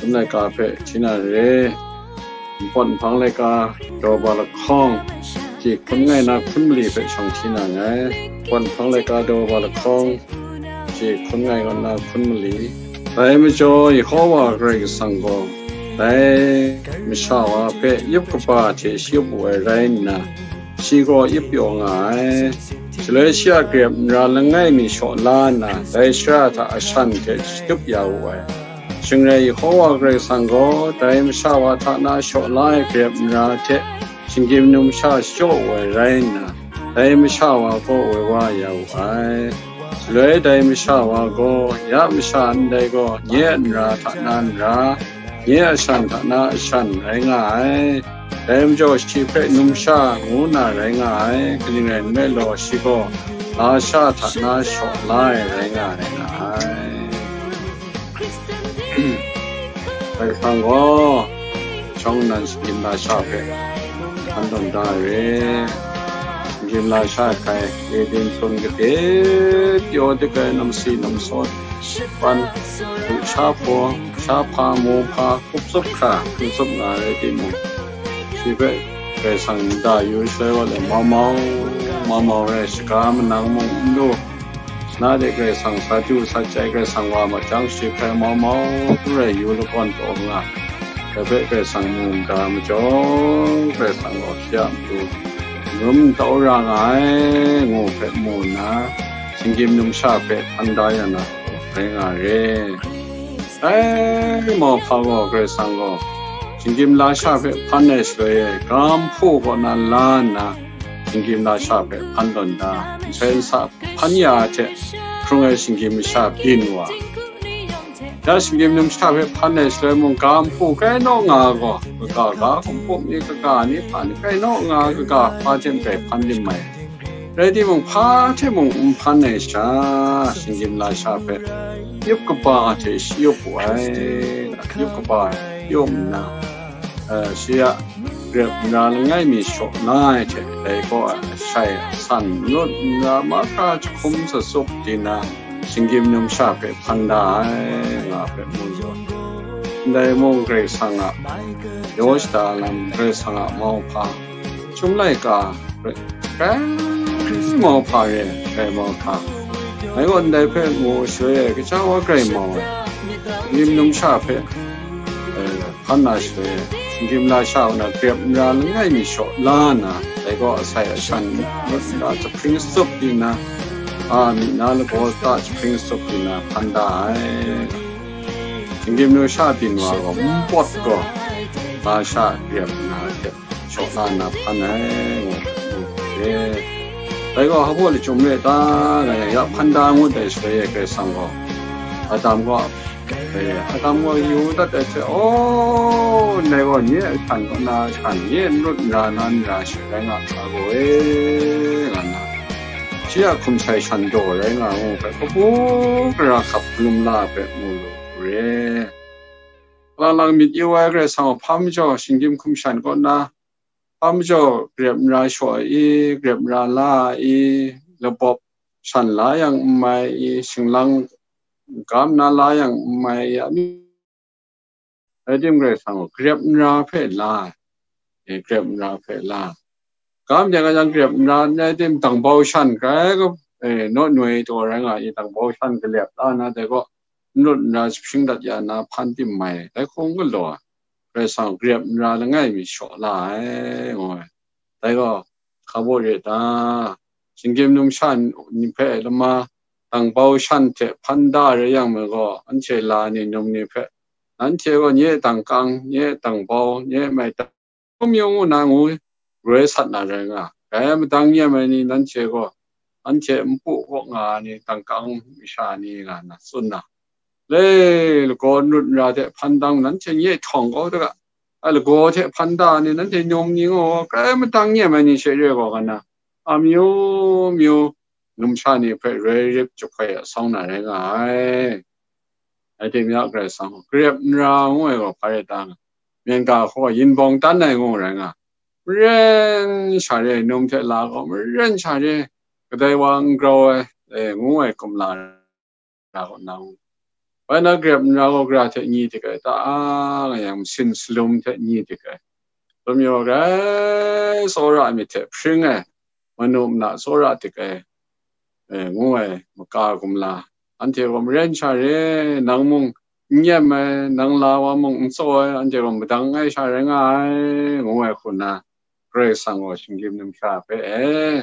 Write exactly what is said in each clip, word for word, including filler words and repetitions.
Dum laika hpe hti na re, npawt nhpang laika daw ba lahkawng, ji hkun ngai na hkun mali hpe shawng hti na nngai. Npawt nhpang laika daw ba lahkawng, ji hkun ngai na hkun mali. Dai majaw Yehova Karai Kasang gaw dai masha wa hpe yup kaba hte shayup wu ai rai nna, shi gaw yup pyaw nga ai. Shaloi shi a grep nra langai mi shaw la nna, dai shara hta ashan hte shatup ya wu ai. Shing rai Yehova Karai Kasang gaw dai masha wa hta na shaw la ai grep nra hte shinggyim numsha shachyaw wu ai rai nna, dai masha wa gaw woi wa ya wu ai. Shaloi dai masha wa gaw, ya masha ndai gaw, nye a nra hta na nra, nye a ashan hta na ashan rai nga ai. Dai majaw shi hpe numsha ngu na rai nga ai, kaning rai nme law, shi gaw lasha hta na shaw la ai rai nga ai, nga ai. Karai Kasang gaw, shawng nnan shinggyim lasha hpe hpan tawn da ai re. Shinggyim lasha hkai, Eden hpun gade pyaw dik ai namsi namsawn, pan, du sha hpaw, sha hpa, mu hpa, hkup tsup hkra, hkup tsup nga ai rai timung, shi hpe Karai Kasang nta yu shaloi gaw, mau mau, mau mau rai, shaga manang mung n lu, na de Karai Kasang sa du sa jai, Karai Kasang wa ma jang, shi hpe mau mau rai yu lakawn taw nga, dai hpe Karai Kasang mu nda majaw, Karai Kasang gaw shi a matu n-gun n tau ra nga ai, ngu hpe mu nna, shinggyim numsha hpe hpan da ya na, rai nga re. Dai mauhpa gaw Karai Kasang gaw shinggyim lasha hpe hpan ai shaloi e, ga nhpu kaw na la nna, shinggyim lasha hpe hpan tawn da, nsai nsa hpan ya ai hte hkrung ai shinggyim masha byin wa. Ya shinggyim numsha hpe hpan ai shaloi mung, ga nhpu kai naw nga ai gaw, kaga ga hkum pup ni, kaga ni hpa ni kai naw nga ai, kaga hpa hte mung hpan dim mai. Rai timung, hpa hte mung n hpan ai sha, shinggyim lasha hpe yup kaba hte shayup wu ai, yup kaba yup nna, eh, shi a grep nra langai mi shaw la ai hte, dai kaw a shai a san, nut nra mahkra jahkum sasup di na, shinggyim numsha hpe hpan da ai, nga hpe mu yu ai. Ndai mung Karai Kasang a yaw shada lam, Karai Kasang a mauhpa, chyum laika, Karai mauhpa re, Karai mauhpa. Ngai gaw ndai hpe ngu shaloi e, kaja wa Karai mau ai, shinggyim numsha hpe, eh, hpan na shaloi e, shinggyim lasha kaw na grep nra langai mi shaw la nna, dai gaw asai ashan nut nra jahpring jahtup di nna, a myi na lagaw ta jahpring jahtup di nna hpan da ai. Shinggyim numsha byin wa gaw, npawt gaw lasha grep nra hte shaw la nna hpan ai, ngu, ngu ai. Dai gaw, hpa baw lachyum re ta, nga yang, ya hpan da ngut ai shaloi e, Karai Kasang gaw, Adam gaw, eh, Adam gaw yu dat ai hte, aw, ndai gaw nye a hkan kaw na hkan, nye n lut n ra na n ra she rai nga hkra gaw e, nga nna, shi a hkum sai shan daw rai nga ngu hpe, kabu gara hkap hkalum la ai hpe mu lu re. Lang lang myit yu ai Karai Kasang gaw, hpa majaw shinggyim hkum shan kaw na, hpa majaw grep nra shaw ai i, grep nra la ai i, labawp shan la yang n mai i, shinglang gam na la yang n mai i, amyu, rai tim Karai Kasang gaw grep nra hpe la ai, e, grep nra hpe la ai. Gam de nga jang grep nra n rai tim, dangbau shan grai ga, e, naw noi taw rai nga i, dangbau shan galep la na, dai gaw n lut n ra jahpring dat ya na hpan tim mai, dai hkung galaw ai. Karai Kasang grep nra langai mi shaw la ai, ngu ai. Dai gaw, hka baw re ta? Shinggyim numsha ni hpe lama dangbau shan hte hpan da rai yang me gaw, anhte la ni num ni hpe, nanhte gaw nye dangkang, nye dangbau, nye maitang, myu myu ngu na ngu roi sat na rai nga. Dai madang nem ai ni nanhte gaw, anhte npu kaw nga ai ni, dangkang masha ni nga na tsun na, le lagaw n lut n ra hte hpan dang nanhte nye htawng kau da ga, a lagaw hte hpan da ni nanhte num ni gaw, grai madang nem ai ni she re gaw, nga na, amyu myu numsha ni hpe roi rip jahpoi asawng na rai nga ai. Rai timung, Karai Kasang gaw, grep nra ngu ai gaw hpa rai ta nga, myen ga hkaw yin bawng tan ai ngu rai nga, maren sha re, num hte la gaw maren sha re, kadai wa n grau ai, e, ngu ai kumla ra kaw na, ngu. Bai na grep nra gaw gara hte nyi dik ai ta, nga yang masin salum hte nyi dik ai. Dum yaw rai tsawra myit hte hpring ai, manu mana tsawra dik ai, e, ngu ai maka gumla. Anhte gaw maren sha re, nang mung n yem ai, nang la wa mung n tsaw ai, anhte gaw madang ai sha rai nga ai, ngu ai hku na, Karai Kasang gaw shinggyim numsha hpe e,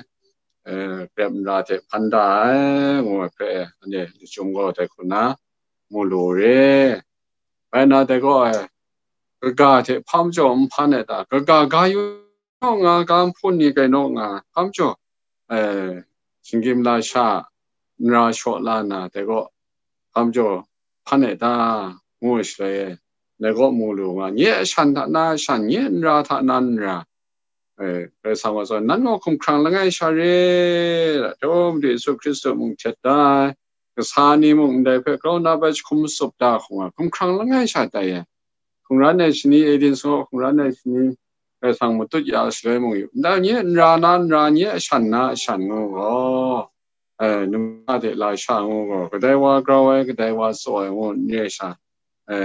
e, grep nra hte hpan da ai, ngu ai hpe e, anhte lachyum gaw dai hku na mu lu re. Bai na dai gaw, e, kaga hte hpa majaw n hpan ai ta, kaga ga yu naw nga, ga nhpun ni gai naw nga, hpa majaw, e, shinggyim lasha, nra shaw la na, dai gaw, hpa majaw hpan ai ta, ngu ai shaloi e, dai gaw mu lu nga, nye a shan hta na shan, nye nra hta na nra, e, Karai Kasang gaw tsun, nan gaw hkumhkrang langai sha re, Daw Madu Yesu Hkristu mung htet da ai, kasa ni mung ndai hpe grau nna bai jahkum matsup da hkung ai, hkumhkrang langai sha tai ai. Hkungran ai shani, Eden sung hkungran ai shani, Karai Kasang matut ya ai shaloi mung yu, ndai nye nra na nra, nye a shan na a shan ngu gaw, e, numsha hte lasha ngu gaw, kadai wa grau ai, kadai wa tsaw ai ngu n re sha, e,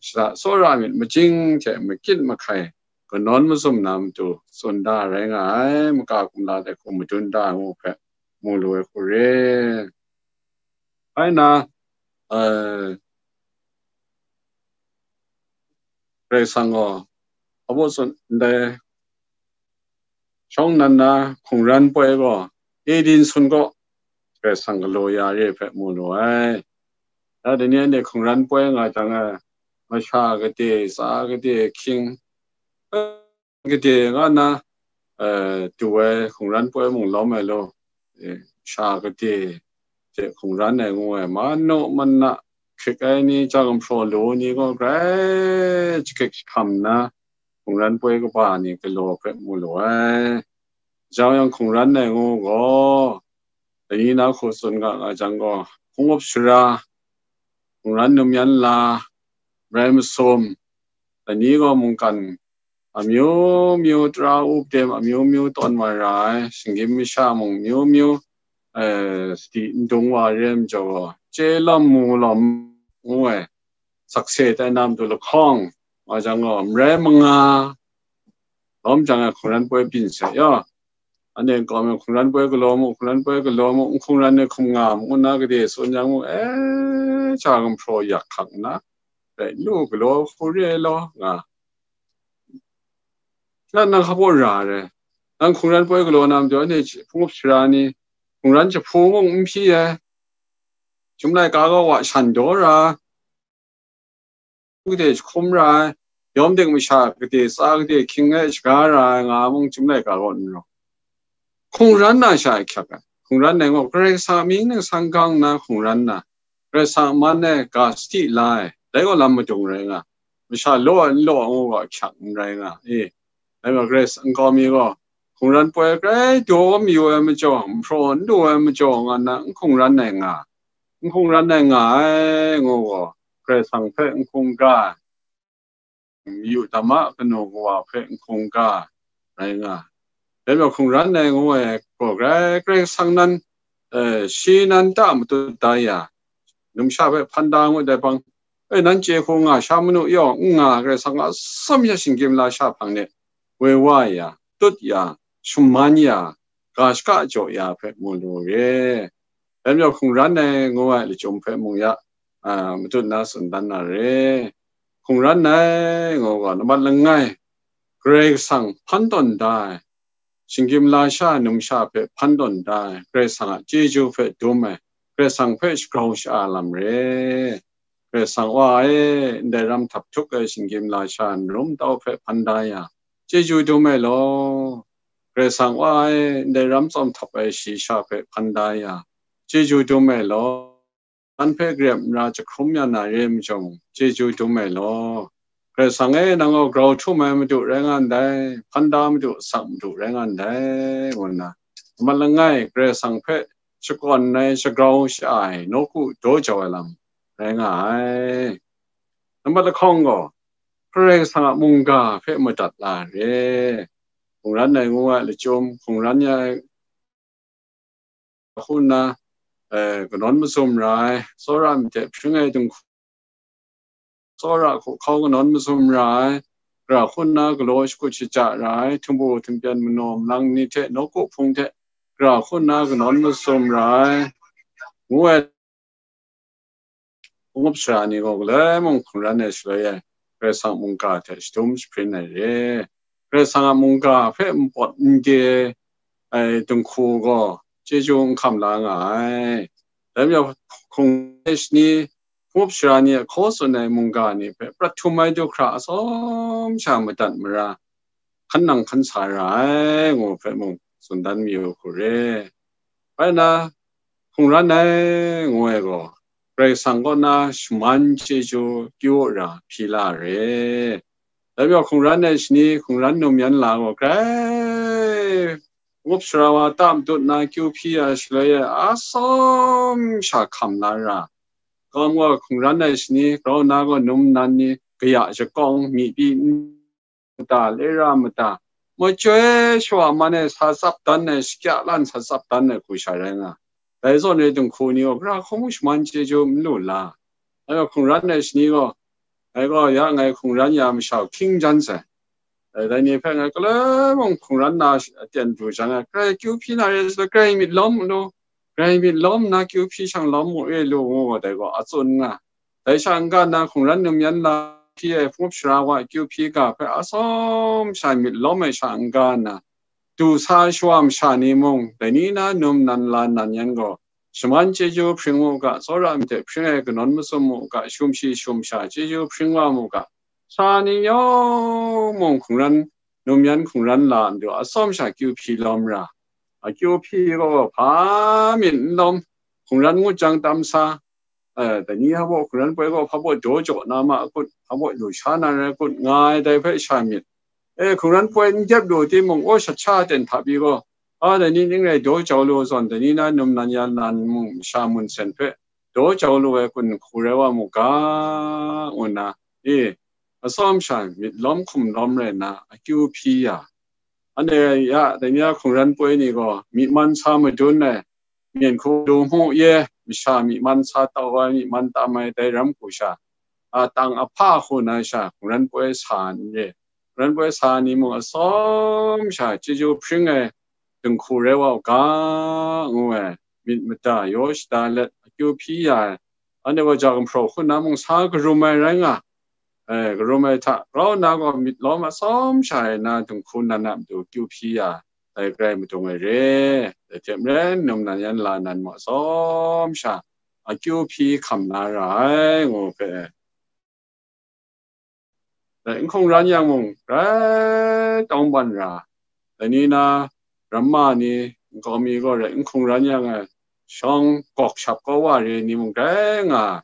shada tsawra myit, majing hte makyit mahkai, kanawn mazum na matu tsun da rai nga ai, maka gumla dai hku madun da ai ngu hpe mu lu ai hku re. Bai na, e, Karai Kasang gaw, abaw tsun ndai, shawng nnan na hkungran poi gaw, Eden sun gaw, Karai Kasang galaw ya re hpe mu lu ai. Ya, dai ni anhte hkungran poi nga jang e, masha gade, tsa gade, hkying, gade nga na, e, du ai hkungran poi mung lawm ai law, e, sha gade hte hkungran ai ngu ai, manu mana hkrik ai ni, jang gumhpraw lu ni gaw grai jahkrik jahkam nna, hkungran poi kaba ni galaw hpe mu lu ai. Jau yang hkungran ai ngu gaw, dai ni na hku tsun ga nga jang gaw, hpung up shara, hkungran num yan la, rai masum, dai ni gaw mungkan amyu myu, tara up dem amyu myu tawn wa ra ai, shinggyim masha mung myu myu, e, sadi n dung wa re ai majaw gaw, chye lawm mu lawm ngu ai, sakse tai na matu lahkawng, wa jang gaw, marai manga, lawm jang ai hkungran poi byin sai yaw. Anhte nkau mi hkungran poi galaw mu, hkungran poi galaw mu, n hkungran ai hkum nga mu, ngu nna gade tsun yang mung, e, jang gumhpraw yak hkak nna, dai nu galaw hku re ai law, nga. Shana nang hpa baw ra ai? Nang hkungran poi galaw na matu, anhte hpung up shara ni, hkungran jahpu mung n hpyi ai, chyum laika gaw wa shan daw ra, gade jahkum ra ai, yawm ding masha gade tsa gade hkying e shaga ra ai nga mung chyum laika gaw n rawng. Hkungran na sha ahkyak ai. Hkungran ai gaw Karai Kasang a mying ningsang gang nna hkungran na, Karai Kasang a man e ga sadi la ai, dai gaw lam madung rai nga, masha law ai n law ai ngu gaw ahkyak n rai nga, e. Dai gaw Karai Kasang nkau mi gaw, hkungran poi grai daw mayu ai majaw, mahpraw n du ai majaw, nga nna n hkungran ai nga, n hkungran ai nga ai ngu gaw, Karai Kasang hpe n hkungga ai, yu dam a kanu kawa hpe n hkungga ai rai nga ai. Dai gaw hkungran ai ngu ai gaw, grai Karai Kasang nan, e, shi nan ta matut da ya, numsha hpe hpan da ngut ai hpang, e, nan chye hku nga sha manu yaw, n nga, Karai Kasang a atsam ya shinggyim lasha hpang de woi wa ya, tut ya, shaman ya, ga shaka jaw ya hpe mu lu re. Dai majaw hkungran ai ngu ai lachyum hpe mung ya, a, matut na tsun dan na re. Hkungran ai ngu gaw, nambat langai, Karai Kasang hpan tawn da ai, shinggyim lasha numsha hpe hpan tawn da ai, Karai Kasang a chyeju hpe dum ai, Karai Kasang hpe shagrau sha-a lam re. Karai Kasang Wa e, ndai ram htap htuk ai shinggyim lasha nrum tau hpe hpan da ya, chyeju dum ai law. Karai Kasang Wa e, ndai ram tsawm htap ai shayi sha hpe hpan da ya, chyeju dum ai law. Nang hpe grep nra jahkrum ya na re ai majaw, chyeju dum ai law. Karai Kasang e, nang gaw grau htum ai Madu rai nga ndai, hpan da Madu, asak Madu rai nga ndai, ngu nna, nambat langai, Karai Kasang hpe shakawn ai, shagrau sha-a ai, nawku daw jau ai lam rai nga ai. Nambat lahkawng gaw, Karai Kasang a mungga hpe madat la ai re. Hkungran ai ngu ai lachyum, hkungran ya ai hku nna, eh, kanawn mazum ra ai, tsawra myit hte hpring ai dinghku tsawra hku hkau kanawn masum ra ai, gara hku nna galaw shakut shaja ra ai, htingbu htingpyan manaw malang ni hte nawku hpung hte gara hku nna kanawn masum ra ai, ngu ai. Hpung up sara ni gaw galoi mung hkungran ai shaloi e, Karai Kasang mungga hte shadum jahprin ai re. Karai Kasang a mungga hpe npawt n de ai dinghku gaw chyeju n hkam la nga ai. Dai majaw hkungran ai shani, hpung up sara ni a hkaw tsun ai mungga ni hpe prat htum ai du hkra atsawm sha madat mara, hkan nang hkan sa ra ai, ngu hpe mung tsun dan mayu hku re. Bai nna, hkungran ai, ngu ai gaw, Karai Kasang kaw na shaman chyeju kyu ra hpyi la re. Dai majaw hkungran ai shani, hkungran num yan la gaw, grai hpung up sara wa ta matut na kyu hpyi ya shaloi e, atsawm sha hkam la ra. Kawm gaw hkungran ai shani, grau na gaw num nnan ni, kaya shakawng, myi pyi n mada, lera mada, majoi shawa man e sa tsap dan ai, shakya lan sa tsap dan ai hku sha rai nga. Dai zawn e dinghku ni gaw, gara hku mung shaman chyeju n lu la. Dai gaw hkungran ai shani gaw, dai gaw ya ngai hkungran ya masha hking jan sai. Dai, dai ni hpe ngai galoi mung hkungran na aten du jang ai, grai kyu hpyi na re, grai myit lawm mu lu, grai myit lawm nna kyu hpyi shang lawm mu e lu, ngu gaw dai gaw a tsun nga. Dai sha n-ga nna hkungran num yan la hpyi ai hpung up sara wa kyu hpyi ga hpe atsawm sha myit lawm ai sha n-ga nna, du sa shawa masha ni mung, dai ni na num nan la nan yan gaw, shaman chyeju hpring mu ga, tsawra myit hte hpring ai kanawn masum mu ga, shum shi shum sha chyeju hpring wa mu ga, sha ni yawng mung hkungran num yan hkungran la matu atsawm sha kyu hpyi lawm ra. A kyu hpyi gaw hpa myit n lawm, hkungran ngut jang tam sa, eh, dai ni hpa baw hkungran poi gaw hpa baw daw jaw na ma kut, hpa baw lu sha na rai kut, nga ai dai hpe sha myit. E, hkungran poi n dep lu timung, aw shat sha ten hta pyi gaw, a, dai ni ning rai daw jau lu zawn, dai ni na num nan ya nan mung masha mun sen hpe daw jau lu ai kun hku rai wa mu ga, ngu nna, e, atsawm sha myit lawm hkum lawm rai nna akyu hpyi ya. Anhte ya, dai ni a hkungran poi ni gaw myi man sa madun ai, myen hku du mu ye, masha myi man sa tau ai, myi man tam ai dai ram hku sha, a, tang ahpa hku na sha hkungran poi sa n re. Hkungran poi sa ni mung atsawm sha chyeju hpring ai dinghku rai wa u ga, ngu ai, myit mada yaw shada let akyu hpyi ya ai, anhte gaw ja gumhpraw hku na mung sa karum ai rai nga, eh, karum ai hta rau nna gaw myit lawm atsawm sha ai na dinghku nan a matu kyu hpyi ya, dai grai madung ai re. Dai hte maren, num nan yan la nan mung atsawm sha akyu hpyi hkam na ra ai, ngu hpe, dai n hkungran yang mung, grai tawngban ra, dai ni na ramma ni nkau mi gaw rai n hkungran yang ai, shawng gawk shap kau wa re ni mung grai nga,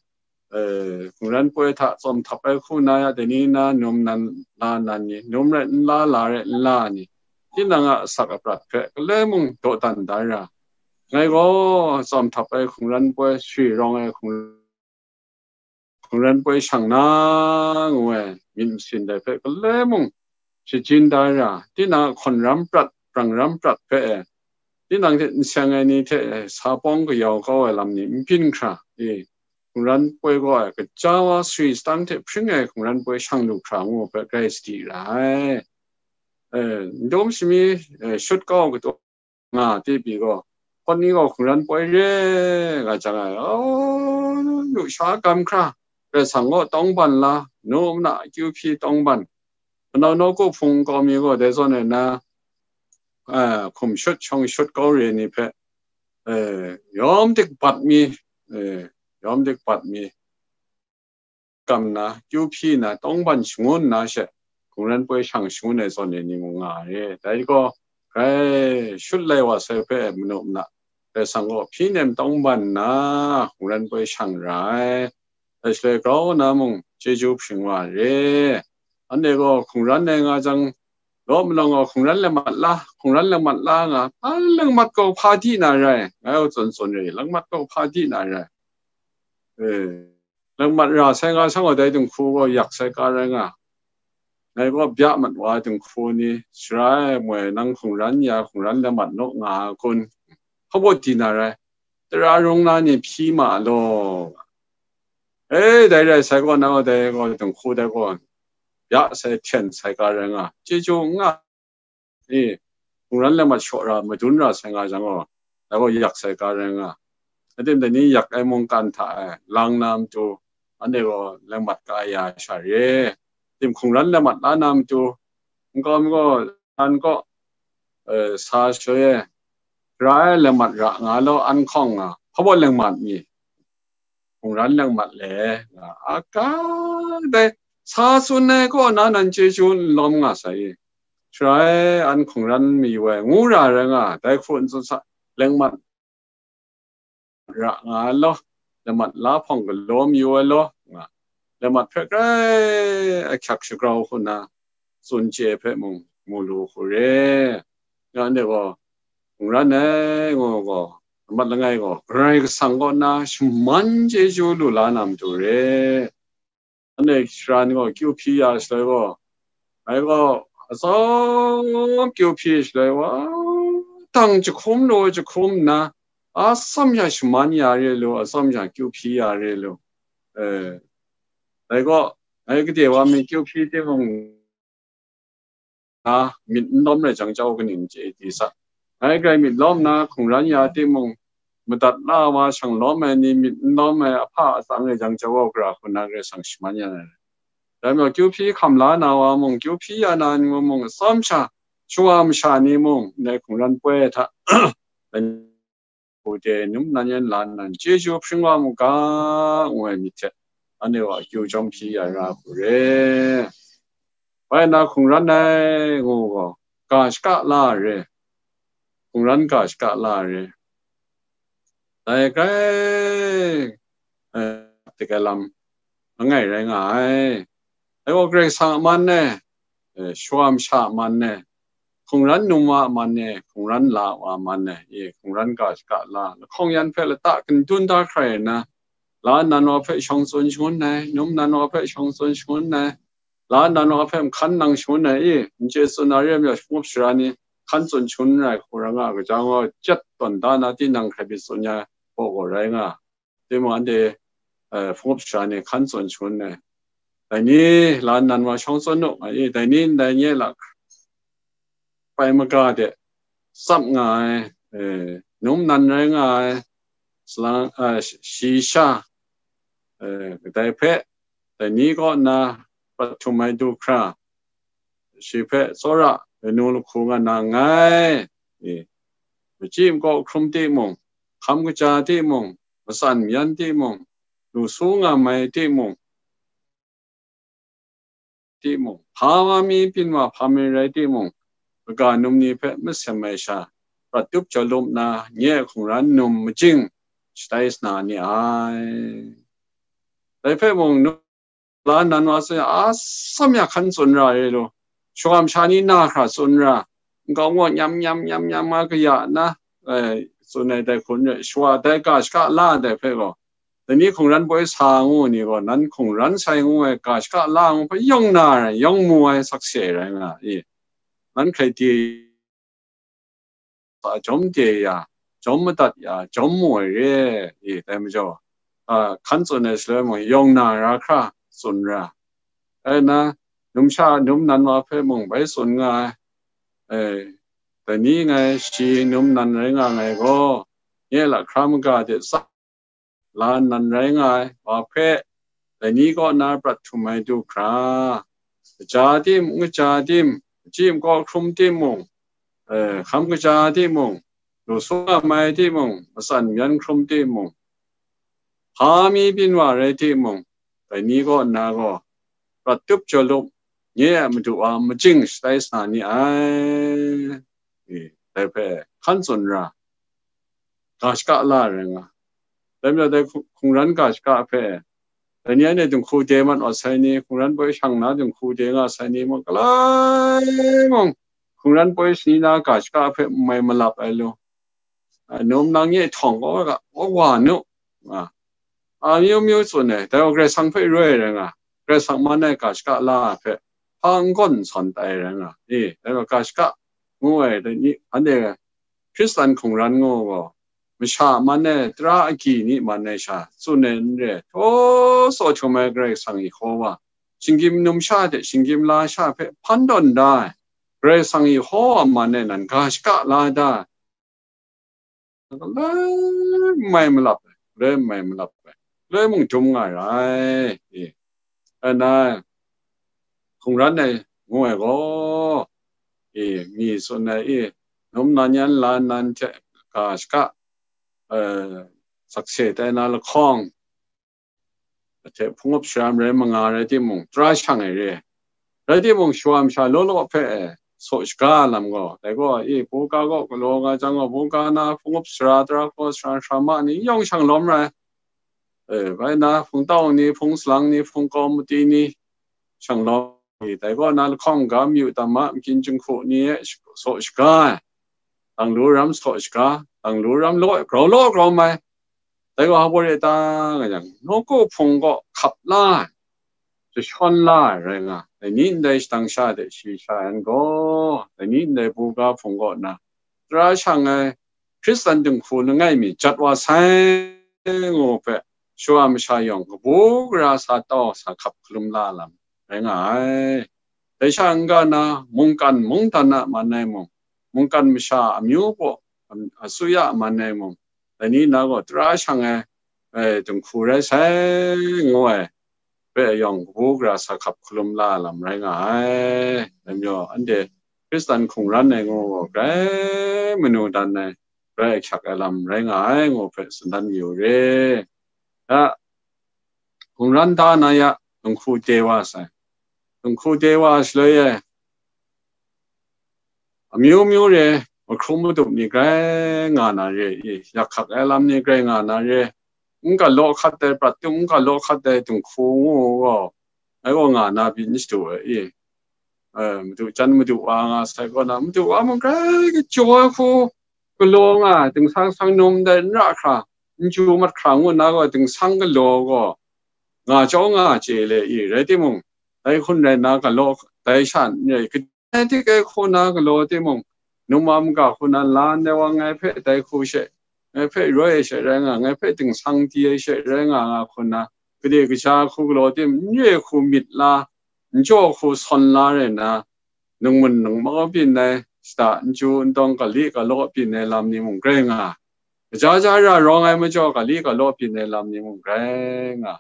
eh, hkungran poi hta tsawm htap ai hku na ya, dai ni na num nan la nan ni, num rai n la, la rai n la ni, tinang a asak aprat hpe galoi mung dawdan da ra. Ngai gaw tsawm htap ai hkungran poi, swi rawng ai hkungran hkungran poi shang na, ngu ai myit masin dai hpe galoi mung shajin da ra, tinang a hkawn ram prat, prang ram prat hpe e, tinang hte n seng ai ni hte e, sa pawng kayau kau ai lam ni n byin hkra, e, hkungran poi gaw ai, kaja wa swi sadang hte hpring ai hkungran poi shang lu hkra ngu hpe grai sadi ra ai. E, n dum shami, e, shut kau ai kata nga, ti pyi gaw, hpawt ni gaw hkungran poi re nga jang ai, aw, lusha gam hkra, Karai Kasang gaw tawngban la, nu na akyu hpyi tawngban, manau nawku hpung nkau mi gaw dai zawn e na, eh, hkum shut shawng shut kau re ni hpe, eh, yawm dik bat mi, eh, yawm dik bat mi, kam nna, kyu hpyi nna, tawngban shangun nna she, hkungran poi shang shangun ai zawn e ni mung nga ai. Dai gaw, grai shut lai wa sai hpe manu mala, Karai Kasang gaw hpyi nem tawngban nna, hkungran poi shang ra ai. Dai shaloi grau na mung chyeju hpring wa re. Anhte gaw hkungran ai nga jang, law malawng gaw hkungran lamat la, hkungran lamat la nga, a, langmat gaw hpa di na rai, ngai gaw tsun tsun re, langmat gaw hpa di na rai. Eh, langmat ra sai nga shang gaw dai dinghku gaw yak sai ka rai nga. Ngai gaw bya mat wa ai dinghku ni, sara e moi nang hkungran ya, hkungran lamat naw nga a kun? Hpa baw di na rai, tara rung na ni hpyi ma law. E, dai rai sai gaw, nang gaw dai gaw, dinghku dai gaw, ya sai, hten sai ga rai nga, chyeju n nga, e, hkungran lengmat shaw ra, madun ra sai nga jang gaw, dai gaw yak sai ga rai nga. Atim dai ni yak ai mungkan hta e lang na matu, anhte gaw lengmat ka ya sha re. Tim hkungran lengmat la na matu, nkau mi gaw, an kaw, e, sa shoi e, grai lengmat ra nga law, an hkawng nga, hpa baw lengmat mi? Hkungran lengmat le nga, a ka, dai sa tsun ai kaw na nan chyeju n lawm nga sai i, sara e, an hkungran mayu ai ngu ra rai nga, dai hku n tsun sa, lengmat ra nga ai law, lengmat la hpawng galaw mayu ai law, nga, lengmat hpe grai ahkyak shagrau hku na tsun chye ai hpe mung mu lu hku re. Nga, anhte gaw, hkungran ai ngu gaw, amat langai gaw, Karai Kasang kaw na shaman chyeju lu la na matu re. Anhte sara ni gaw kyu hpyi ya shaloi gaw, ngai gaw atsawm kyu hpyi shaloi gaw, dang jahkum law jahkum nna, atsawm sha shaman ya re lu, atsawm sha kyu hpyi ya re lu. E, dai gaw, ngai gade wa mi kyu hpyi timung, na myit n lawm rai jang jau kaning chye di sa. Ngai grai myit lawm na hkungran ya timung, madat la wa shang lawm ai ni myit n lawm ai ahpa atsang rai jang jau au gara hku na Karai Kasang shaman ya na rai. Dai majaw, kyu hpyi hkam la na wa mung, kyu hpyi ya na ni mung, atsawm sha, shawa masha ni mung, ndai hkungran poi hta, hku de num nan yan la nnan chyeju hpring wa mu ga, ngu ai myit hte, anhte wa akyu jawm hpyi ya ra hku re. Bai na hkungran ai ngu gaw, ga shaka la ai re, hkungran ga shaka la ai re. Dai grai, eh, dik ai lam langai rai nga ai. Dai gaw Karai Kasang a man e, eh, shawa masha a man e, hkungran num wa a man e, hkungran la wa a man e, e, hkungran ga shaka la, lahkawng yan hpe lata kandun da hkrai nna, la nnan wa hpe shawng tsun shangun ai, num nnan wa hpe shawng tsun shangun ai, la nnan wa hpe hkan nang shangun ai, i, n chye tsun na re ai majaw, hpung up sara ni hkan tsun shangun ai hku rai nga, gaja gaw, jet tawn da na tinang hkrai myit tsun ya ai hpaw gaw rai nga, timung anhte, eh, hpung up sara ni hkan tsun shangun ai. Dai ni la nnan wa shawng tsun nu, nga i, dai ni ndai nye lak pai maga de tsap nga ai, eh, num nnan rai nga ai, salang, eh, shi sha, eh, kadai hpe, dai ni kaw nna prat htum ai du hkra, shi hpe tsawra lanu lahku nga na nngai. E, machyi makaw hkrum timung, hkam kaja timung, matsan mayan timung, lu su nga mai timung, timung, hpa wa mi byin wa hpa mi rai timung, kaga num ni hpe masem ai sha, prat tup jaw lup nna, nye a hkungran num majing shatai sa na ni ai. Dai hpe mung, la nnan wa tsun, a tsam ya hkan tsun ra ai lu, shawam sha ni na hkra tsun ra, nkau ngaw nyam nyam nyam nyam nga kaya na, eh, tsun ai dai hkun rai, shawa dai ga shaka la ai dai hpe gaw, dai ni hkungran poi sa ngu ni gaw, nan hkungran sai ngu ai ga shaka la ngu hpe yawng na rai, yawng mu ai sakse rai nga i, nan hkrai di sa jawm de ya, jawm madat ya, jawm mu ai re, i, dai majaw, a, hkan tsun ai shaloi mung, yawng na ra hkra tsun ra. Ai na, numsha, num nan wa hpe mung bai tsun nga ai. E, dai ni ngai shi num nan rai nga ngai gaw, nye lahkra maga de tsap la nnan rai nga ai wa hpe, dai ni kaw na prat htum ai du hkra, kaja tim, n kaja tim, machyi makaw hkrum timung, eh, hkam kaja timung, lu su nga mai timung, matsan mayan hkrum timung, hpa mi byin wa rai timung, dai ni kaw nna gaw, prat tup jaw lup, nye a madu wa majing shatai sa na ni ai. E, dai hpe hkan tsun ra, ga shaka la ai rai nga. Dai majaw dai hku-, hkungran ga shaka hpe, dai ni anhte dinghku de mat wa sai ni, hkungran poi shang na dinghku de nga sai ni mung, galai mung, hkungran poi shani na ga shaka hpe n mai malap ai lu. A, num nang nye htawng kaw ga, wa, wa nu, a, amyu myu tsun ai, dai gaw Karai Kasang hpe roi ai rai nga, Karai Kasang man ai ga shaka la ai hpe, hpa n gawn n sawn tai ai rai nga, e, dai gaw ga shaka ngu ai, dai ni, anhte Hkristan hkungran ngu gaw, masha man e, tara agyi ni man e sha, tsun ai n re, htaw saw htum ai Karai Kasang Yehkova, shinggyim numsha hte shinggyim lasha hpe hpan tawn da ai, Karai Kasang Yehkova man e nan ga shaka la da ai, galoi mai malap ai, galoi mai malap ai, galoi mung dum nga ra ai. E, ana, hkungran ai ngu ai gaw, e, mi tsun ai, e, num nan yan la nan hte ga shaka, e, sakse tai na lahkawng, hte hpung up sharam rai manga rai timung, tara shang ai re. Rai timung, shawa masha law law hpe e, saw shaga lam gaw, dai gaw, e, buga gaw galaw nga jang gaw, buga na hpung up sara, tara hkaw sara, sara ma ni yawng shang lawm rai. E, bai na, hpung tau ni, hpung salang ni, hpung kawm mati ni, shang lawm ni, dai gaw na lahkawng ga mayu tam ma, makyin jinghku ni e saw shaga ai, dang lu ram saw shaga, dang lu ram law, grau law grau mai. Dai gaw hpa baw re ta nga yang, nawku hpung gaw hkap la ai, jashawn la ai rai nga, dai ni ndai shadang sha de shayi sha yan gaw, dai ni ndai buga hpung gaw na, tara shang ai Hkristan dinghku langai mi jat wa sai ngu hpe, shawa masha yawng kabu gara sa tau sa hkap hkalum la lam rai nga ai. Dai sha n-ga na, mungkan mungdan a man ai mung, mungkan masha amyu baw, am-, asuya a man ai mung, dai ni na gaw tara shang ai, e, dinghku rai sai ngu ai hpe yawng kabu gara sa hkap hkalum la lam rai nga ai. Dai majaw, anhte Hkristan hkungran ai ngu gaw, grai manu dan ai, grai ahkyak ai lam rai nga ai ngu hpe tsun dan mayu re. Ya, hkungran da na ya, dinghku de wa sai. Dinghku de wa shaloi e, amyu myu re, mahkrum madup ni grai nga na re i, yak hkak ai lam ni grai nga na re, n galaw hkat ai, prat tum n galaw hkat ai dinghku ngu gaw, ngai gaw nga na byin shadu ai i, e, madu jan madu wa nga sai kaw na, madu wa mung grai kajaw ai hku galaw nga ai, dingsang sang num dai n ra hkra, n chyu mat hkra ngu na gaw, dingsang galaw gaw, nga jau nga chye le i, rai timung, dai hkun rai na galaw, dai sha n rai, kadai tik ai hku na galaw timung, num a maga hku na la ndai wa ngai hpe dai hku she, ngai hpe roi ai she rai nga, ngai hpe dingsang di ai she rai nga, nga hku na, gade kaja hku galaw tim, n re hku myit la, n jaw hku sawn la rai na, ningmun ningmau byin ai, shada n chyu n tawng, kali kalaw byin ai lam ni mung grai nga, kaja ja ra rawng ai majaw, kali kalaw byin ai lam ni mung grai nga,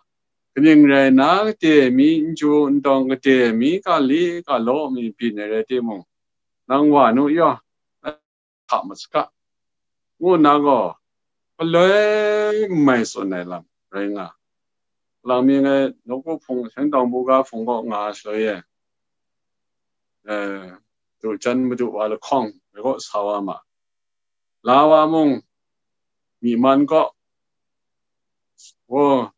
kaning rai na, kade mi n chyu n tawng, kade mi kali kalaw mi byin ai rai timung, nang wa nu yaw, hka masaga, ngu nna gaw, galoi mai tsun ai lam rai nga. Lang mi ngai nawku hpung, Sengtawng buga hpung kaw nga shaloi e, e, du jan madu wa lahkawng, ngai kaw sa wa ma. La wa mung, myi man kaw, o,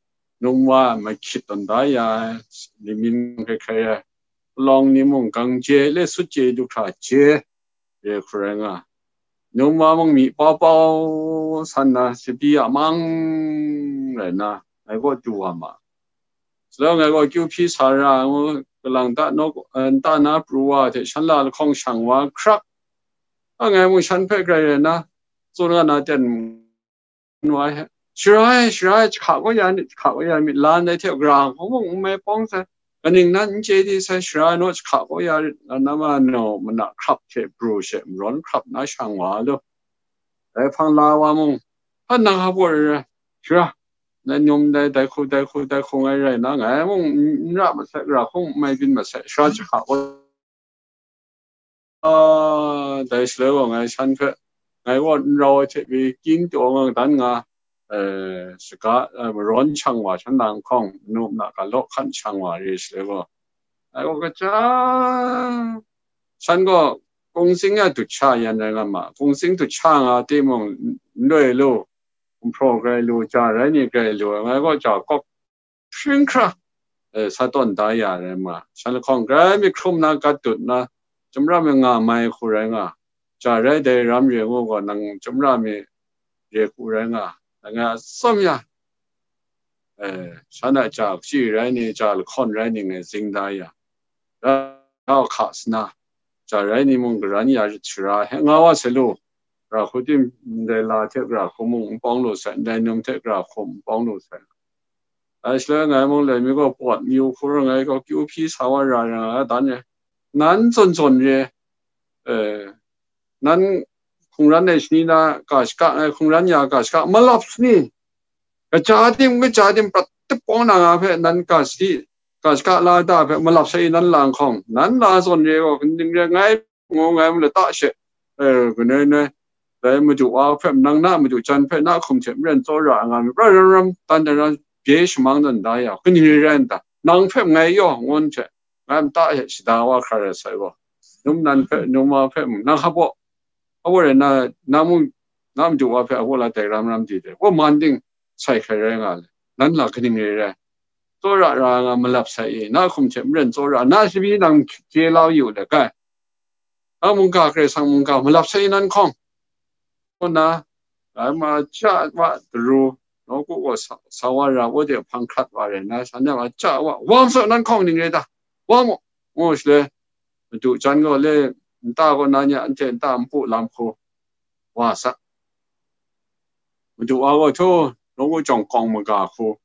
num wa mahkyit tawn da ya ai, limin hkrai hkrai ai, palawng ni mung gang je le sut je du hkra je, re hku rai nga. Num wa mung myi pau pau san na, shabi a mang rai na, ngai kaw du wa ma. Shaloi ngai gaw kyu hpyi sa ra ngu, kalang ta naw, eh, nta na pru wa hte shan la lahkawng shang wa hkrak. A ngai mung shan hpe grai rai na, tsun nga na ten wa ai hte, "Sara e, sara e, jahka kaw ya nit, jahka kaw ya nit, la ndai hte gara hkawng mung n mai pawng sai, kaning nan n chye di sai, sara e naw jahka kaw ya rit, na ma naw mana hkrap hte pru she marawn hkrap na shang wa lu." Dai hpang la wa mung, hpa nang hpa baw rai rai, sara, nai num dai, dai hku, dai hku, dai hku ngai rai na, ngai mung n ra masai, gara hkawng n mai byin masai, sara jahka kaw Ah, dai shaloi gaw ngai shan hpe, ngai gaw n rau ai hte pyi, kyin taw nga dan nga, eh, shaga, eh, marawn shang wa shan na nhkawng, manu mada galaw hkan shang wa re shaloi gaw, ngai gaw kaja, shan gaw kungzing a dut sha yan rai nga ma, kungzing dut sha nga timung, n loi lu, n hpraw grai lu, ja rai ni grai lu, ngai gaw ja kawk hpring hkra, eh, sa tawn da ya rai ma, shan lahkawng grai mi hkrum na, gat dut na, chyamra mi nga mai hku rai nga, ja rai dai ram re ngu gaw, nang chyamra mi re hku rai nga, dai nga tsawm ya, eh, shan a ja kaji rai ni, ja lahkawn rai ni ngai zing da ya, rau hka sana, ja rai ni mung garan ya rit sara, he nga wa sai lu, Gara hku tim ndai la hte gara hku mung n pawng lu sai, ndai num hte gara hku n pawng lu sai. Dai shaloi ngai mung lai mi gaw pawt mayu hku rai ngai gaw kyu hpyi sa wa ra ra nga dan e. Nan zawn zawn re, eh, nan hkungran ai shani na ga shaka, ngai hkungran ya ga shaka malap sani. Kaja tim, kaja tim prat tip pawng na nga hpe nan ga sadi, ga shaka la da hpe malap sai nan lang hkawng, nan la zawn re gaw, kaning re ngai ngu ngai mu lata she, eh, kanoi noi, dai madu wa hpe, nang na madu jan hpe na hkum hte maren tsawra nga mi, pra ram ram, tan dan ram, bye shamang dan da ya, kaning re rai n ta? Nang hpe ngai yaw, ngun hte, ngai mata hte shada wa hkra rai sai gaw, num nan hpe, num wa hpe, nang hpa baw, a baw rai na, na mung, na madu wa hpe a baw la dai ram ram di dai, wa man ting sai hkrai rai nga le, nan la kaning re rai? Tsawra ra nga malap sai i, na hkum hte maren tsawra, na shabi nang chye lau yu le, kai. A mungga, Karai Kasang mungga malap sai nan hkawng. Kaw na, ai ma ja wa daru, nawku gaw sa, sa wa ra, wa de hpang hkrat wa rai na, shan wa ja wa, wa masaw nan hkawng ning rai ta? Wa mu, ngu shaloi, madu jan gaw le, nta kaw na nya, anhte nta npu lam hku, wa sa. Madu wa gaw htu, nawku jawng kawng maga hku,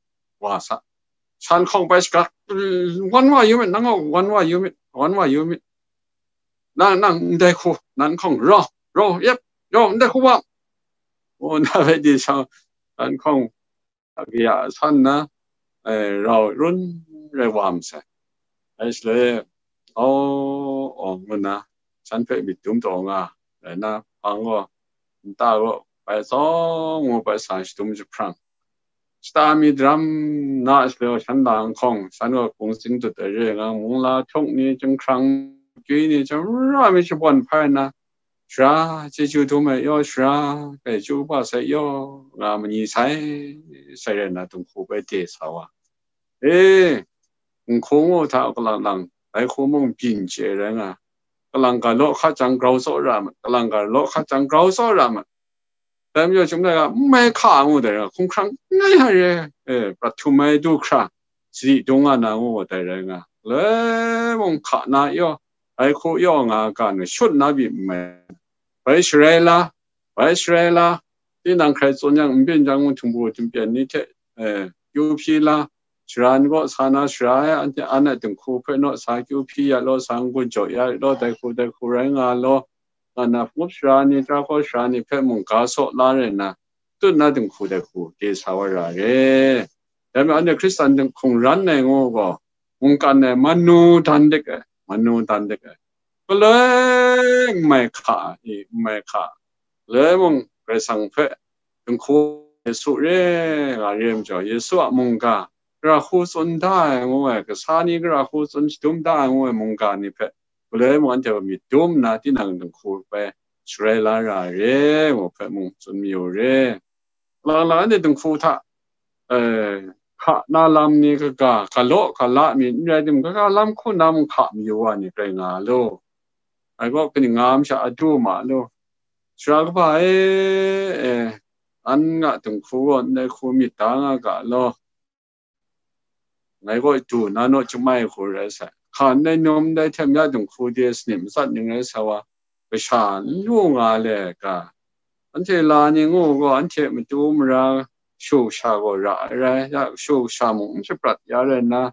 wa sa. Shan hkawng bai shagak, wan wa yu myit, nang gaw wan wa yu myit, wan wa yu myit. Nang, nang, ndai hku, nan hkawng, raw, raw, yep, raw, ndai hku wa. O, na bai di sa, nan hkawng, a kaya san na, eh, rau run rai wa masai. Dai shaloi, o, o, ngu na, shan hpe myit dum taw nga, rai na, hpang gaw, nta gaw, bai tsawng ngu bai sa shadum jahprang. Shata mi daram na shaloi shan lang hkawng, shan gaw kung tsing dut ai re nga, mung la htung ni, chyinghkrang, gyi ni, chyamra mi shabawn hpai na, Sara, chyeju dum ai yaw, sara, kai chyu kaba sai yaw, nga ma ni sai, sai rai na, dinghku bai de sa wa. E, dinghku ngu hta kalang lang, dai hku mung byin chye rai nga. Kalang ga law hkat jang grau tsaw ra mat, kalang ga law hkat jang grau tsaw ra mat. Dai majaw, chyum lai ga, n mai hka ngu dai ra, hkumhkrang ngai hta re, e, prat htum ai du hkra, sadi dung nga na ngu dai rai nga. Galoi mung hka na yaw, dai hku yaw nga ga nu shut na byi n mai. Bai sharai la, bai sharai la, tinang hkrai tsun yang, n byin jang mung htingbu htingpyen ni hte, eh, kyu hpyi la, sara ni kaw sa na sara ai, anhte an a dinghku hpe naw sa kyu hpyi ya law, sa n-gun jaw ya law, dai hku, dai hku rai nga law, nga na, hpungup sara ni, tara hkaw sara ni hpe mungga saw la rai nna, tut na dinghku dai hku de sa wa ra re. Dai majaw, anhte Hkristan dinghku hkungran ai ngu gaw, mungkan ai manu dan dik ai, manu dan dik ai. Galoi n mai hka i, n mai hka. Galoi mung Karai Kasang hpe dinghku Yesu re nga re ai majaw, Yesu a mungga, gara hku tsun da ai ngu ai, kasa ni gara hku tsun shadum da ai ngu ai mungga ni hpe, galoi mung anhte myit dum nna, tinang dinghku hpe sharai la ra ai re, ngu hpe mung tsun mayu re. Lang lang anhte dinghku hta, eh, hka na lam ni kaga, galaw gala mi n rai tim, kaga lam hku na mung hka mayu wa ni rai nga lu. Ai gaw kaning nga masha a du ma lu. Sara kaba e, eh, an nga dinghku gaw ndai hku myit da nga ga law. Ngai gaw du na naw chyamai hku rai sai. Hka ndai num ndai hte mya dinghku de sanit matsat ning rai sa wa, kasha n lu nga le ga. Anhte la ni ngu gaw, anhte matu mara shu sha gaw ra ai rai, ya shu sha mung n shaprat ya rai nna,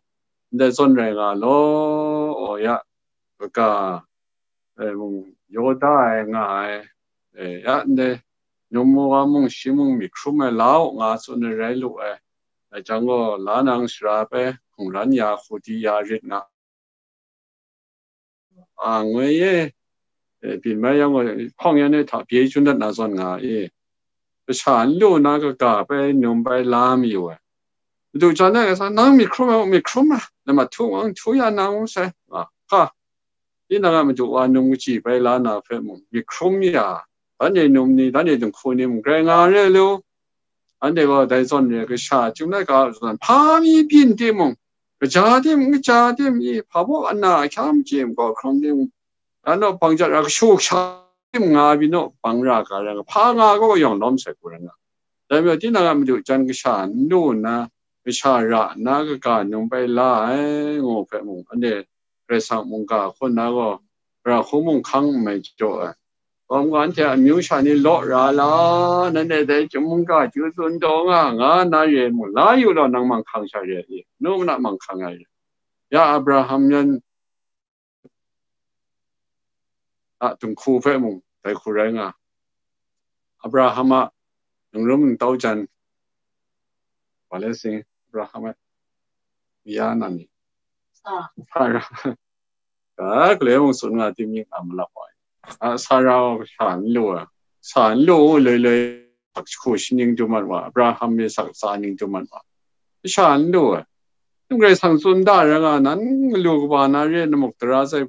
ndai zawn rai nga law, o ya, kaga, e, mung yaw da ai nga ai, e, ya ndai, num wa mung shi mung myit hkrum ai la u nga tsun ai rai lu ai. Dai jang gaw, la nang sara bai hkungran ya hku di ya rit nga a, ngoi e, e, byin mai yang gaw, hpawng yan e hta pyi chun dat na zawn nga e. Kasha n lu na kaga bai num bai la mayu ai. Madu jan e, nang myit hkrum ai, myit hkrum ai, na ma htu wang htu ya na ngu sai, nga hka. Tinang a madu wa num kaji bai la na hpe mung, myit hkrum ya, dan e num ni, dan e dinghku ni mung, grai nga re lu. Anhte gaw dai zawn re, kasha chyum laika zawn, hpa mi byin timung, kaja tim, kaja tim i, hpa baw ana hkyam tim, gaw hkrung tim, dan naw bang jat ra, kashu kasha tim nga byin naw bang ra ga rai nga, hpa nga gaw yawng lawm sai hku rai nga. Dai majaw, tinang a madu jan kasha n lu nna, kasha ra nna kaga num bai la ai, ngu hpe mung, anhte Karai Kasang mungga hkaw na gaw, gara hku mung hkang n mai jaw ai. Gawm ga anhte a amyu sha ni law ra la, nanhte dai chyum mungga chyu tsun taw nga, nga na re mu, la yu law, nang manghkang sha re ai, nu mana manghkang ai re. Ya Abraham yan a dinghku hpe mung dai hku rai nga. Abraham a ningrum ningtau jan, wa le sing, Abraham a ya na ni? Sara. Sara. Ka, galoi mung tsun nga, timying a malap ai. A, Sara sha n lu ai. Sha n lu, loi loi, sak shagu shaning du mat wa, Abraham me sak tsa ning du mat wa. Sha n lu ai. Nang Karai Kasang tsun da ra nga, nan galu kaba na re, namuk tara sai,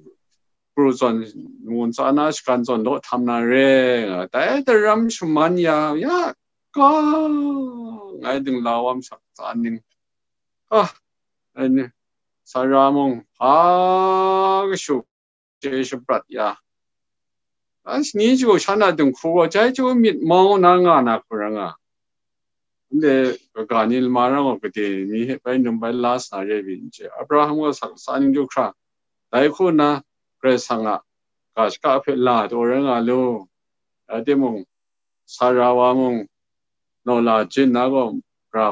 pru zawn, ngun tsa na shagan zawn law htam na re, nga. Dai daram shaman ya, ya, ka, ngai dingla wam sak tsa ning. Ah, ai ni, Sara mung, hpa kashu, chye shaprat ya. Ai, ni chyu shan a dinghku gaw, jai chyu myit mau na nga na hku ra nga. Ndai kaga ni lama rang gaw, gade ni hpe bai num bai la sa re byin che. Abraham gaw sak tsa ning du hkra, dai hku nna Karai Kasang a ga shaka hpe la taw rai nga lu. Rai timung, Sara wa mung, naw la jin na gaw, ra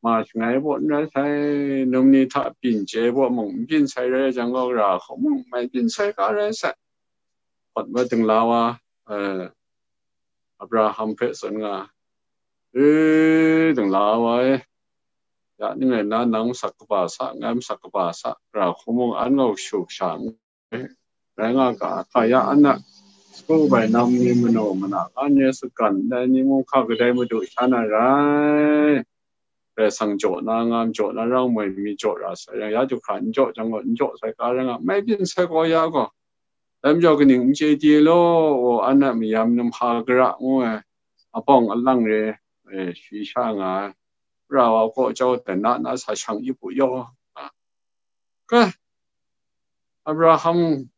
ma shangai baw n rai sai, num ni hta byin chye baw mung n byin sai rai jang gaw, ra hku mung mai byin sai ga rai sai. Hpawt wa dingla wa, eh, Abraham hpe tsun nga, "E, dingla wa e, ya ning rai nna, nang masak kaba sa, ngai masak kaba sa, ra hku mung an gaw shu sha n rai nga ga, hka ya an a sagu bai nam ni manu mana, an ye sagan ndai ni mung hka kadai madu sha na rai. Karai Kasang jaw na, ngam jaw na, rang moi mi jaw ra sai, ya du hkra n jaw jang gaw, n jaw sai ga rai nga, mai byin sai gaw ya gaw, dai majaw kaning n chye di law, an a mayam num Hagara ngu ai, abawng alang re, e, shayi sha nga ai, ra wa kaw jau dan na, na sa shang ip u yaw, a, ka, Abraham,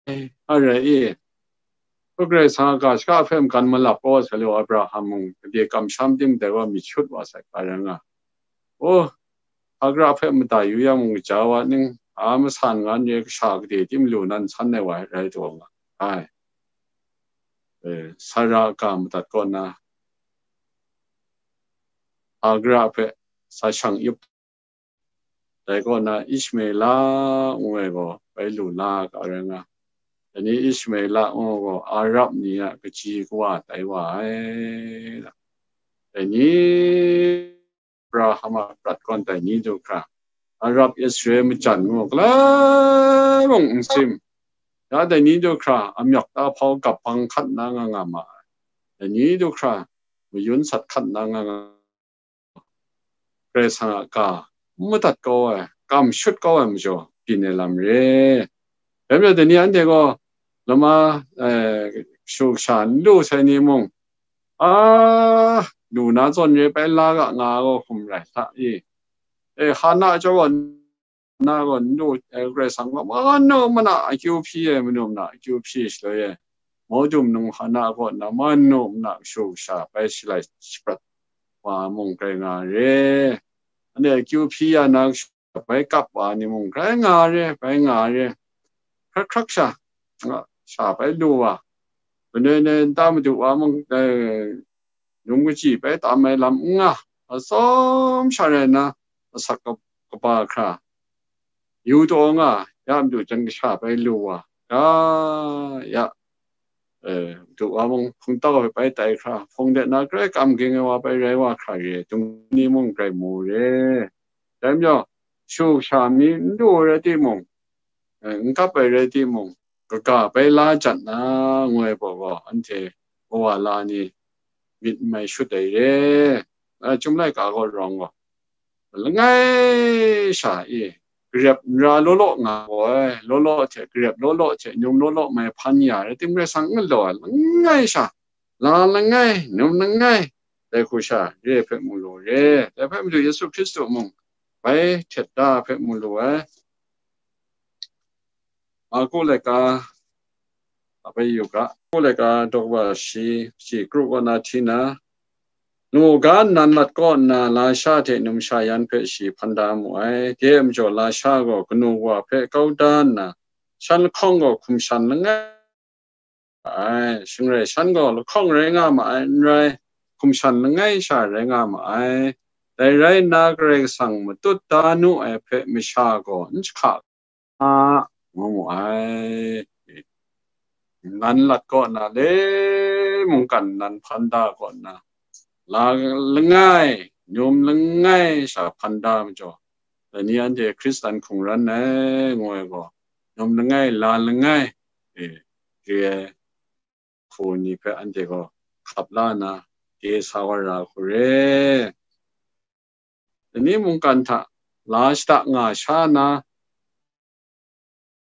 e, a rai i, Karai Kasang a ga shaka hpe magan malap kau sa lu, Abraham mung gade kamsham tim dai wa myit shut wa sai ga rai nga. O, Hagara hpe mada yu yang mung, kaja wa ning, a masan nga n re, kasha gade tim lu nan san ai wa rai taw nga ai. E, Sara a ga madat kaw nna, Hagara hpe sa shang ip, dai kaw nna Ishmaela ngu ai gaw bai lu la ga rai nga. Dai ni Ishmaela ngu ai gaw Arab ni a kaji kawa tai wa ai. Dai ni Abraham a prat kaw dai ni du hkra, Arab Israel majan ngu galai mung n sim. Ya dai ni du hkra, amyawk ta hpau gap hpang hkat nna nga nga ma ai. Dai ni du hkra, mayun sat hkat nna nga nga. Karai Kasang a ga n madat kau ai, kam shut kau ai majaw, byin ai lam re. Dai majaw, dai ni anhte gaw lama, eh, shu sha n lu sai ni mung, a, lu na zawn re bai la ga nga gaw hkum rai hta i? E, Hana chyawm gaw, na gaw n lu, e, Karai Kasang gaw manu mana akyu hpyi e, manu mana akyu hpyi shaloi e, Mawdum nung Hana kaw na manu mana kashu kasha bai shalai shaprat wa mung grai nga re. Anhte akyu hpyi ya na kashu bai kap wa ni mung grai nga re, bai nga re. Hkrak hkrak sha, nga, sha bai lu wa, manoi noi nta madu wa mung, eh, num kaji bai tam ai lam n nga, atsawm sha rai nna, asak kaba hkra yu taw nga, ya madu jan kasha bai lu wa, ga, ya, eh, madu wa mung hpungtau hpe bai tai hkra, hpung de na grai kam ging ai wa bai rai wa hkra re, dung ni mung grai mu re. Dai majaw, shu sha mi n du rai timung, eh, n kap ai rai timung, kaga bai la jat na, ngu ai gaw, anhte kawa la ni myit n mai shut ai re. A, Chyum laika gaw rawng gaw, langai sha i, garep n ra law law nga gaw ai, law law hte, garep law law hte, num law law mai hpan ya rai tim, Karai Kasang n galaw ai, langai sha, la langai, num langai, dai hku sha re hpe mu lu re. Dai hpe madu Yesu Hkristu mung bai htet da hpe mu lu ai. Marku laika, a bai yu ga, Marku laika daw kaba shi, shi kru kaw na hti na, lamu ga nnan lat kaw nna, lasha hte numsha yan hpe shi hpan da mu ai. Dai majaw lasha gaw kanu wa hpe kau da nna, shan lahkawng gaw hkum shan langai ai, shing rai shan gaw lahkawng rai nga ma ai, n rai, hkum shan langai sha rai nga ma ai. Dai rai nna, Karai Kasang matut da nu ai hpe masha gaw n jahka a, ngu mu ai. Nan lat kaw na le, mungkan nan hpan da kaw na, la langai, num langai sha hpan da majaw, dai ni anhte Hkristan hkungran ai, ngu ai gaw, num langai, la langai, e, re ai hku ni hpe anhte gaw hkap la na, de sa wa ra hku re. Dai ni mungkan hta la shada nga sha na,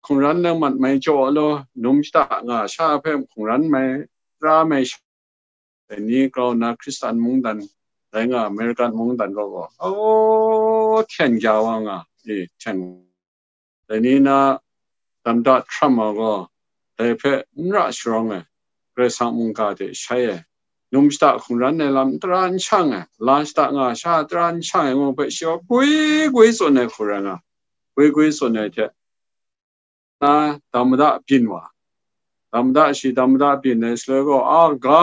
hkungran nang mat mai jaw law, num shada nga sha hpe hkungran mai, ra mai sha, dai ni grau na Hkristan mungdan rai nga, American mungdan gaw gaw, o, hten gya wa nga, e, hten. Dai ni na Damda Trump a gaw, dai hpe n ra sharawng ai, Karai Kasang mungga hte shai ai, num shada hkungran ai lam tara n shang ai, la shada nga sha tara n shang ai ngu hpe shi gaw gwi gwi tsun ai hku rai nga, gwi gwi tsun ai hte, na dam mada byin wa. Dam mada shi dam mada byin ai shaloi gaw, a ga,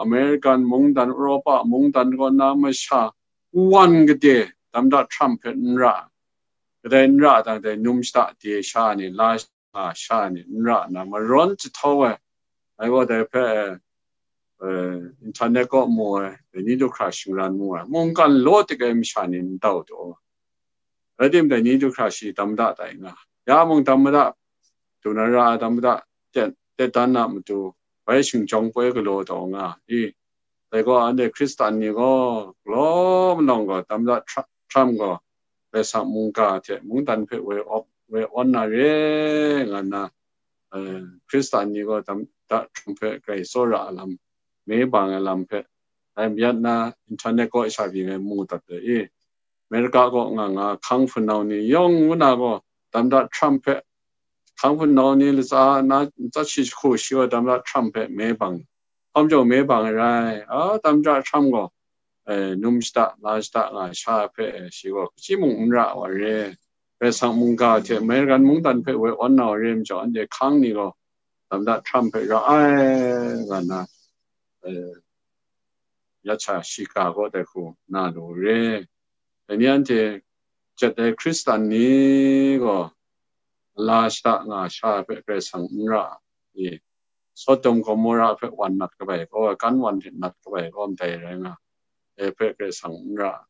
American mungdan, Europa mungdan kaw na masha wan gade Damda Trump hpe n ra, kadai n ra dang dai num shada de sha ni, la sha sha ni n ra na, marawn jahtau ai, ai gaw dai hpe, eh, internet kaw mu ai, dai ni du hkra shingran mu ai, mungkan law tik ai masha ni n dau taw. Rai timung, dai ni du hkra shi dam da tai nga, ya mung dam mada, du na ra ai dam mada, tet, tet dan na matu, bai shingjawng poi galaw taw nga, i, dai gaw anhte Hkristan ni gaw, galaw malawng gaw, dam da Tra-, Trump gaw, Karai Kasang mungga hte mungdan hpe woi awp, woi awn na re, nga nna, eh, Hkristan ni gaw dam da Trump hpe grai tsawra ai lam, me bang ai lam hpe, dai mayat na internet kaw sha byin ai mu dat ai i, America kaw nga nga hkang hpunau ni yawng ngu na gaw, dam da Trump hpe, hkang hpunau ni latsa na, latsa shi jahku shi gaw dam da Trump hpe me bang, hkawm jaw me bang ai rai, a, dam da Trump gaw, eh, num shada, la shada nga sha hpe, eh, shi gaw hkachyi mung n ra wa re. Karai Kasang mungga hte American mungdan hpe woi awn na wa re majaw, anhte hkang ni gaw dam da Trump hpe ra ai, nga nna, eh, ya cha shiga gaw dai hku na lu re. Dai ni anhte jet ai Hkristan ni gaw la shada nga sha hpe Karai Kasang n ra i, Sodom Gomora hpe wan nat kabai gaw, kan wan hte nat kabai gaw ndai rai nga, dai hpe Karai Kasang n ra.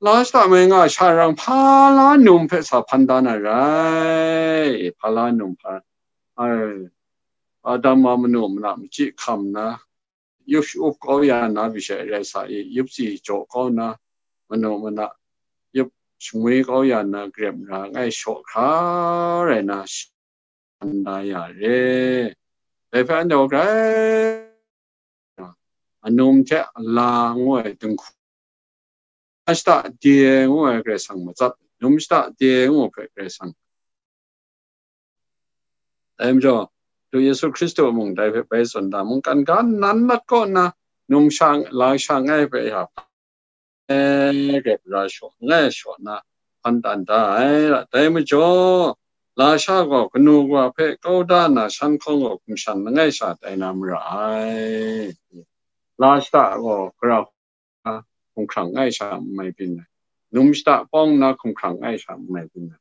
La shada mai nga sha rang hpa la num hpe sa hpan da na rai, hpa la num hpa, ai, Adam a manu mana machyi hkam na, yup sha-up kau ya na, bishai rai sa i, yup tsi jaw kau na, manu mana yup shangwi kau ya na, grep mara ngai shaw hkra rai na, shi-, na ya re. Dai hpe anhte gaw grai, anum hte ala ngu ai dinghku, shada de ngu ai Karai Kasang matsat, num shada de ngu hpe Karai Kasang. Dai majaw, Hkristu Yesu Hkristu mung dai hpe bai tsun da, mungkan ga nan lat kaw nna, num sha, la sha ngai hpe ya, e, grep ra shaw, ngai shaw na, hpan dan da ai. Dai majaw, la sha gaw kanu kawa hpe kau da na, shan hkawng gaw hkum shan langai sha tai na mara ai. La shada gaw gara hkumhkrang ai sha n mai byin ai, num shada pawng nna hkumhkrang ai sha n mai byin ai.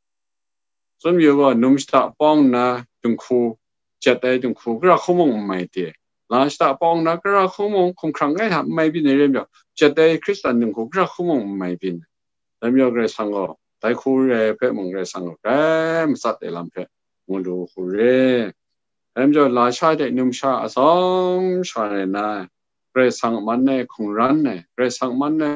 Tsun mayu gaw, num shada pawng nna dinghku, jet ai dinghku gara hku mung n mai de. La shada pawng nna gara hku mung hkumhkrang ai sha n mai byin ai re majaw, jet ai Hkristan dinghku gara hku mung n mai byin ai. Dai majaw Karai Kasang gaw dai hku re ai hpe mung Karai Kasang gaw grai matsat ai lam hpe mu lu hku re. Dai majaw, la sha hte num sha atsawm sha rai na, Karai Kasang a man e hkungran ai, Karai Kasang a man e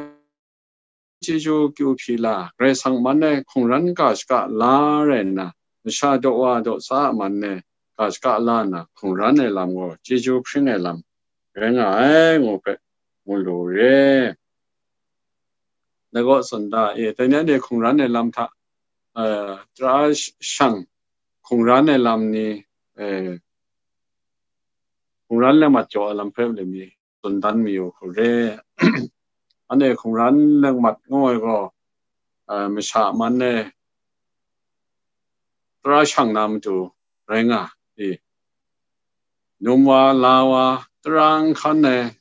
chyeju kyu hpyi la, Karai Kasang a man e hkungran ga shaka la rai nna, masha daw wa daw tsa a man e ga shaka la nna, hkungran ai lam gaw chyeju hpring ai lam rai nga ai, ngu hpe mu lu re. Dai gaw tsun da, e, dai ni anhte hkungran ai lam hta, eh, tara sh-, shang hkungran ai lam ni, eh, hkungran lengmat jaw ai lam hpe let mi tsun dan mayu hku re. Anhte hkungran lengmat ngu ai gaw, eh, masha a man e tara shang na matu rai nga, i, num wa, la wa, tara nhkan ai,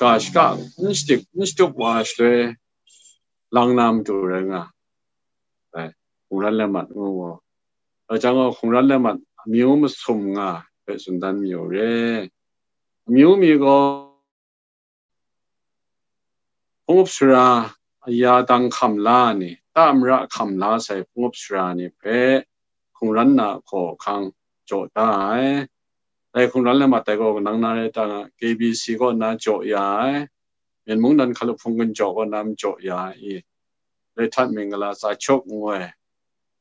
ga shaka n shadip, n shatup wa shaloi, lang na matu rai nga ai, hkungran let mat ngu gaw. Dai jang gaw hkungran let mat amyu masum nga hpe tsun dan mayu re. Amyu mi gaw, hpung up sara aya dang hkam la ni, ta mara hkam la sai hpung up sara ni hpe hkungran na hkaw hkang jaw da ai. Dai hkungran let mat dai gaw, kanang na rai ta nga, K B C kaw na jaw ya ai, Myen mungdan hkalup hpung gun jaw kaw na jaw ya ai, Lehtat Mingala Tsa Chyuk ngu ai,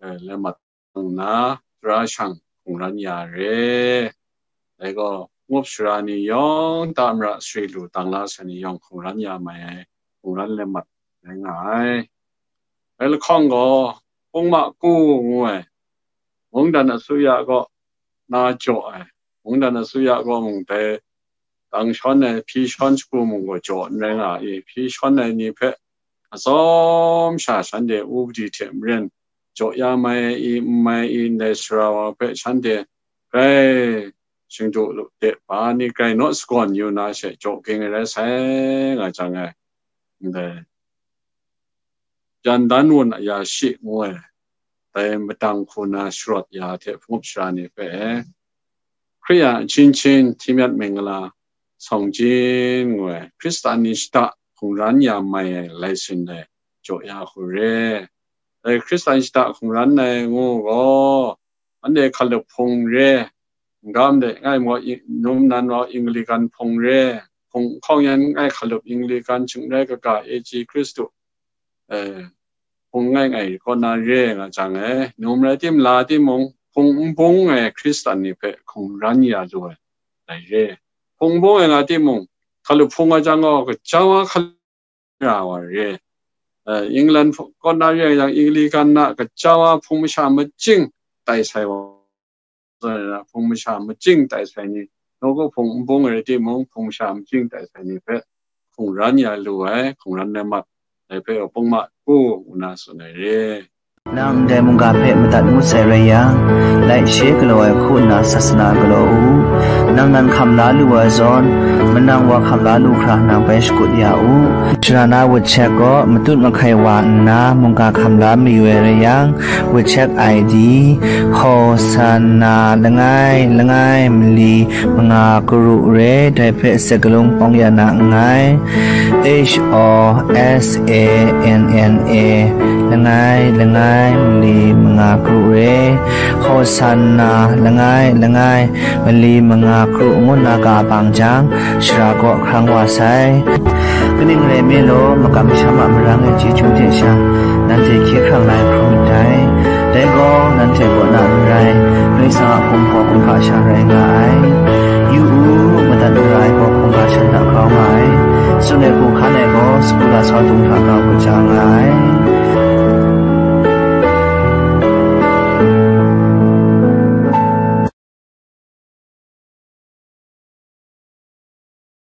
eh, let mat nna, tara shang hkungran ya re. Dai gaw, hpung up sara ni yawng, ta mara sari lu dang la sai ni yawng hkungran ya mai ai, hkungran let mat rai nga ai. Dai lahkawng gaw, Pungma Ku ngu ai, mungdan asuya kaw na jaw ai, mungdan asuya kaw mung dai dang shawn ai, hpyi shawn shagu mung gaw jaw n rai nga i, hpyi shawn ai ni hpe atsawm sha shanhte upadi hte maren jaw ya mai i, n mai i, ndai sara wa hpe shanhte grai shingdu de ba ni grai naw sagawn yu na she jaw ging ai rai sai, nga jang ai. Ndai Jan Dan Wun Aya Shi ngu ai, dai madang hku na sharawt ya hte hpung up sara ni hpe, Hkristu a Chyinchyin Hti Myat Mingala Sawng Jin ngu ai, Hkristan ni shada hkungran ya mai ai lai sin dai jaw ya hku re. Dai Hkristan shada hkungran ai ngu gaw, anhte hkalup hpung re, n-ga ndai ngai maw, i-, num nan maw, Anglikan hpung re, hpung hkawng yan ngai hkalup Anglikan shing rai kaga, A G Hkristu, eh, hpung ngai ngai kaw na re nga jang e, num rai tim, la timung, hpung n bung ai Hkristan ni hpe hkungran ya lu ai, dai re. Hpung n bung ai nga timung, hkalup hpung ai jang gaw, kajau a hkalup ra wa re. Eh, England hpung kaw na re yang, Anglikan na kajau a hpung masha majing tai sai wa, hpung masha majing tai sai ni, nawku hpung n bung ai rai timung, hpung masha majing tai sai ni hpe hkungran ya lu ai, hkungran let mat, dai hpe gaw Pungma Ku ngu na tsun ai re. Nang ndai mungga hpe madat ngut sai rai yang, laishe galaw ai hku nna sasana galaw u. Nang nan hkam la lu ai zawn, manang wa hkam la lu hkra nang bai shakut ya u. Sara na wut chek gaw matut mahkai wa nna mungga hkam la mayu ai rai yang, wut chek I D, Hosanna langai langai mali manga karu re, dai hpe sakalung pawng ya na nngai. H O S A N N A, langai langai mali manga karu re, Hosanna langai langai mali manga karu ngu na ga bang jang, sara kaw hkrang wa sai. Kaning rai nme law, makam masham a marang ai chyeju hte sha, nanhte hkye hkrang la ai hkrum ndai. Dai gaw, nanhte kaw na n rai, Karai Kasang a hpung gaw hkungga sha rai nga ai. Yu u, madat mara ai gaw hkungga shan hta grau nga ai. Tsun ai hku hkan ai gaw, sagu lasau dung hta grau kaja nga ai.